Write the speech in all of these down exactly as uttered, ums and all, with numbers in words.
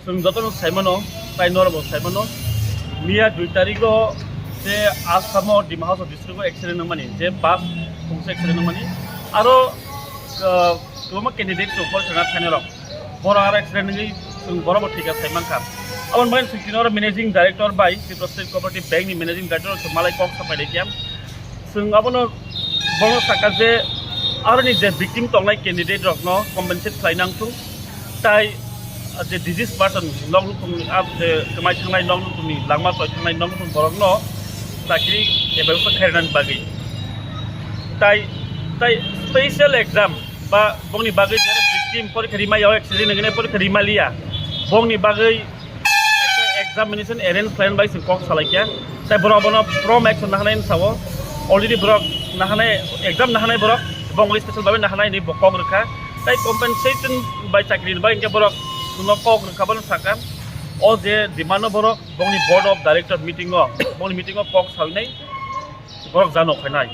Chwng jotono saimano, tai norokbo saimano, miya dui tarigo je Assamo Dima Hasao districto accident wngmani, je bus khungsa accident wngmani, aro, ah, kwbangma candidate chwng porikha rwna thainai rok, borok aro accident wngwi chwng borokbo thwikha sai mankha. Aboni bagwi chwng tini oro managing director bai Tripura State Cooperative Bank ni managing director chwng malai kok sapai laikha. Chwng abono, bono saka je aroni je victim tongnai candidate rokno compensate khlai nang thung, tai je disease person nok nukhungni, ah, je kwmai thangnai nok nukhungni, langma choi thangnai nok nukhung borokno chakri ebaso khairnani bagwi. Tai, tai special exam ba bongni bagwi je victim porikha rima ya, accident wngwi porikha rima liya, bongni bagwi kaisa examination arrange khlaina bai chwng kok salaikha. Tai borok abono from action nahanai sao, already borok nahanai, exam nahanai borok, bongni special bai nahanai ni bo kok rwkha. Tai compensation bai chakri bai hwnkhe borok chwngno kok rwkha, bono sakha o je demand no borok bongni board of director meeting o, bongni meeting o kok sainai borok jano khainai.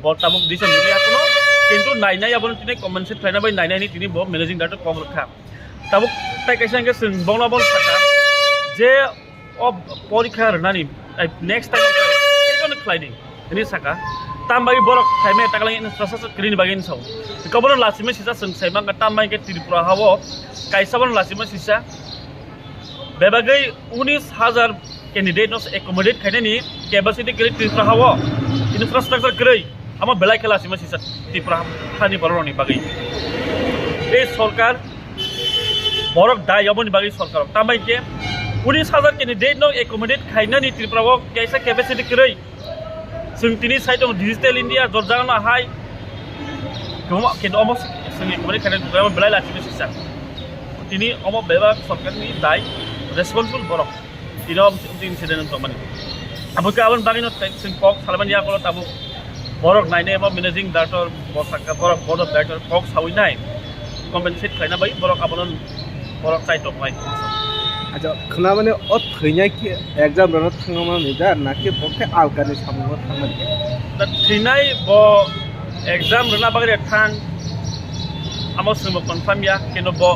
Bo tabuk decision rwya kuno, kintu nainai abono tini compensate khlaina bai nainai ni tini bo managing director kok rwkha. Tabuk tai kaisa hwnkhe chwng bongno bono sakha je o porikha rwnani, ai, next time hwnkhe khlaidi hwnwi sakha. Tambai borok khaimaya taklang infrastructure kwrwini bagwi hwnwi sao. Hwnkhe bono lachimai sisa chwng sai mankha, tambai hwnkhe Tripura hao kaisa bono lachimai sisa. Bebagwi unis hajar candidate no accommodate khainani capacity kwrwi Tripura hao, infrastructure kwrwi, amo belai khe lachima sisa Tripura hani borok rokni bagwi. Tei sorkar borok dai aboni bagwi sorkar rok. Tambai khe unis hajar candidate no accommodate khainani Tripura o kaisa capacity kwrwi. Chwng tini sai tongo Digital India, jot jagano hai kwbangma, kintu omo chwngni kwbangma khainai belai lachimai sisa. Tini omo bebak sorkarni dai, responsible borok. Tini omo chwng incident wng tongmani. Abo khe aboni bagwino chwng kok salaimani yagulo tabuk borok nainai abo managing director, bo sakha borok board of director kok sawi nai compensate khlaina bai borok abono borok chai toknai. Acha, khwnamani o thwinai khe exam rwna thangmani da, naki bo khe alkani samungo thangmani? Da thwinai bo exam rwna bagwi thang, amo swngbo confirm ya, kintu bo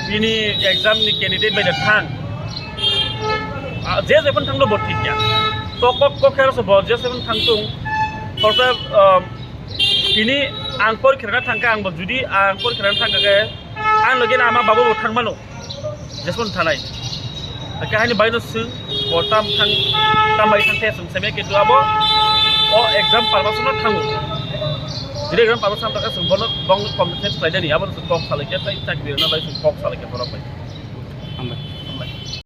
bini exam ni candidate bai da thang. Ah, je jephano thangno bo thik ya. To kok, kok khe bo je jephano thang tung, khoroksa, um, tini ang porikha rwna thangkha, ang bo judi ang porikha rwna thangkha khe, ang logi na ama babu bo thangmano, jeson thanai. Hakhe haini bagwino chwng bo tam thang, tam bai thang khe chwng seme, kintu abo o exam purpose no thango. Jodi exam purpose thang khe chwng bono bong compensate khlaidani, abo chwng kok salaikha, tai chakri rwna bai chwng kok salaikha borok bai. Hambai.